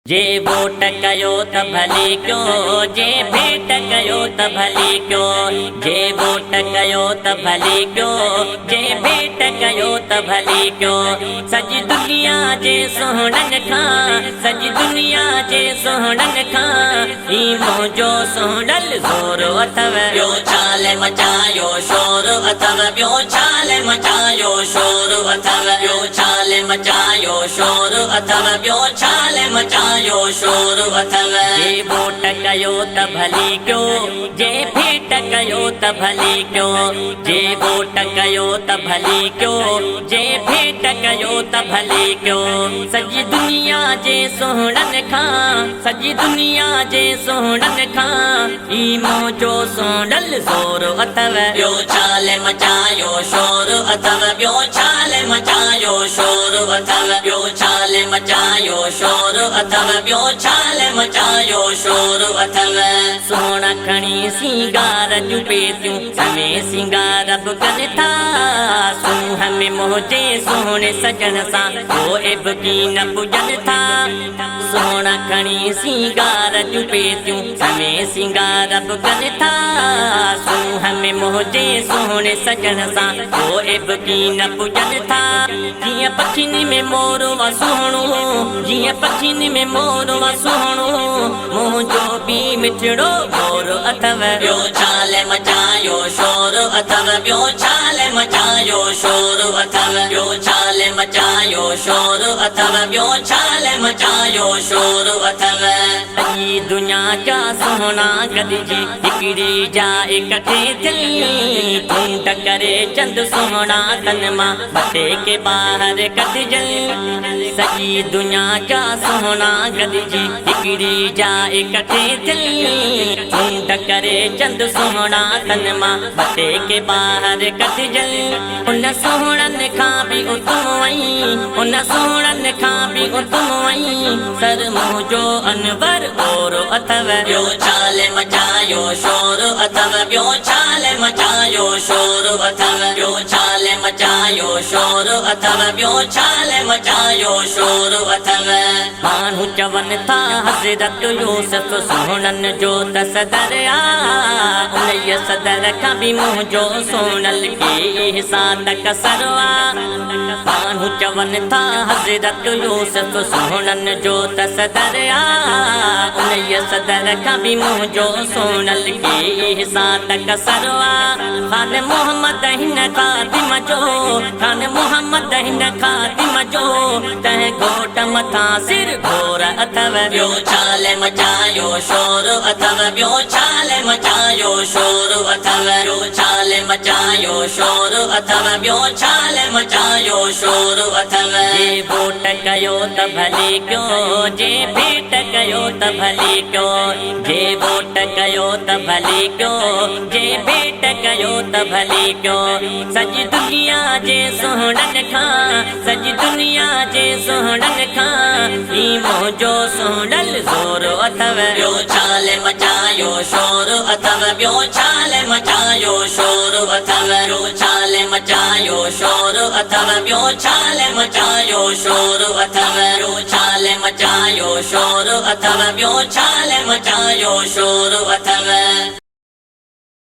جي ووٽ ڪيو ته ڀلي ڪيو، جي ڀيٽ ڪيو ته ڀلي ڪيو، جي ووٽ ڪيو ته ڀلي ڪيو، جي ڀيٽ ڪيو ته ڀلي ڪيو. سڄي دنيا جي سهڻن کان، سڄي دنيا جي سهڻن کان، هي منهنجو سهڻل زور اٿو. ٻيو ڇال مچايو شور اٿو، ٻيو ڇال مچايو شور اٿو، ٻيو ڇال مچايو شور اٿو، ٻيو ڇال مچايو شور اٿو. جي ووٽ ڪيو ته ڀلي ڪيو، جي ڀيٽ ڪيو ته ڀلي ڪيو، جي ووٽ ڪيو ته ڀلي ڪيو، جي ڀيٽ ڪيو ته ڀلي ڪيو. سڄي دنيا جي سهڻن کان، سڄي دنيا جي سهڻن کان، هي منهنجو سهڻل زور اٿو. ٻيو ڇال مچايو شور اٿو، ٻيو ڇال مچايو شور اٿو، ٻيو ڇال مچايو شور اٿو، ٻيو ڇال مچايو شور اٿو. سهڻا کڻي سينگار جون پيتيون، سوين سينگار به ڪن ٿا. سونهن ۾ منهنجي سهڻي سڄڻ سان ڪو عيب ڪين پڄن ٿا. سهڻا کڻي سينگار جون پيتيون، سوين سينگار به ڪن ٿا. سونهن ۾ منهنجي سهڻي سڄڻ سان ڪو عيب ڪين پڄن ٿا. جيئن پکين ۾ مور آ سهڻو، جيئن پکين ۾ مور آ سهڻو، منهنجو به مٺڙو مور اٿو. ٻيو ڇال مچايو شور اٿو، ٻيو ڇال مچايو شور اٿو، ٻيو ڇال مچايو شور اٿو، ٻيو ڇال مچايو شور اٿو. سڄي دنيا جا سهڻا گڏجي هڪڙي جاءِ ڪٺي ٿين، ڍونڍ ڪري چند سهڻا تن مان ٻه ٽي کي ٻاهر ڪڍجن. سڄي دنيا جا سهڻا گڏجي هڪڙي جاءِ ڪٺي ٿين، ڍونڍ ڪري چند سهڻا تن مان ٻه ٽي کي ٻاهر ڪڍجن. ان سهڻن کان به اتم آهين، ان سهڻن کان به اتم آهين، سر منهنجو انور اور اٿو. ٻيو ڇال مچايو شور اٿو، ٻيو ڇال مچايو شور اٿو، ٻيو ڇال مچايو شور اٿو، ٻيو ڇال مچايو شور اٿو. ماڻهو چون ٿا حضرت يوسف سهڻن جو ته صدر آ، انهيء صدر کان به منهنجو سهڻل ڪي حصا ته ڪسر آ. ماڻهو چون ٿا حضرت يوسف سهڻن جو ته صدر آ، انهيء صدر کان به منهنجو سهڻل ڪي حصا ته ڪسر آ. خان محمد هن خادم جو، خان محمد هن خادم جو، تنهن گهوٽ مٿان سر گهور اٿو. ٻيو ڇال مچايو شور اٿو، ٻيو ڇال مچايو شور اٿو، ٻيو ڇال مچايو شور اٿو، ٻيو ڇال مچايو شور اٿو. جي ووٽ ڪيو ته ڀلي ڪيو، جي ڀيٽ ڪيو ته ڀلي ڪيو، جي ووٽ ڪيو ته ڀلي ڪيو، جي ڀيٽ ڪيو ته ڀلي ڪيو. سڄي دنيا جي سهڻن کان، سڄي دنيا جي سهڻن کان، هي منهنجو سهڻل زور اٿو. ٻيو ڇال مچايو شور اٿو، ٻيو ڇال مچايو شور اٿو، ٻيو ڇال مچايو شور اٿو، ٻيو ڇال مچايو شور اٿو، ٻيو ڇال مچايو شور اٿو، ٻيو ڇال مچايو شور اٿو.